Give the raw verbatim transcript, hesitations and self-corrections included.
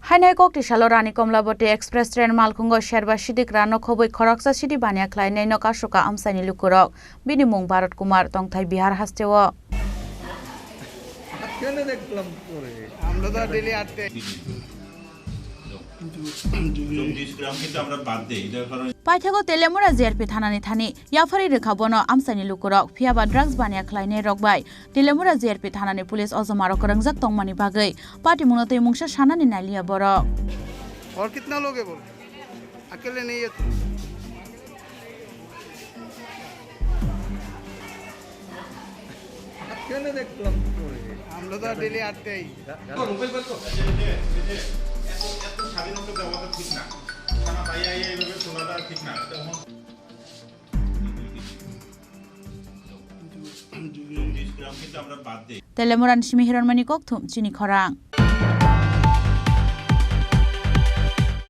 Hainai kok tisalo Rani Komlabati Express train malkhungo serba sidik rano khobwi khoroksa sidi baniya khlainai no kasuka amchaini lukurok. Bini mung Bharat Kumar, tongthai Bihar hasteo. কেন দেখলাম পরে? আমরা তো ডেইলি আটতে। চব্বিশ গ্রাম কিন্তু আমরা বাদ দেই, এটার কারণ Paithago Telemura G R P thanani thani yaphari rwkha bono amchaini lukurok, phiyaba drugs baniya khlainai rok bai Telemura G R P thanani police o joma rok kwrwngjak tongmani bagwi patimungno twi mungsa sanani nailiya borok. और कितना लोग है बोल? अकेले नहीं है तो। কেন দেখলাম পরে? আমরা তো ডেইলি আটতে। এই যে, এই যে, এত, এত স্বাধীনতা দেওয়াটা ঠিক না। থানা বাইরে আইয়া এইভাবে চলাটা ঠিক না। এটা এখন চব্বিশ গ্রাম কিন্তু আমরা বাদ দেই। Telemura ni simi Hironmani Kokthum, chini khorang.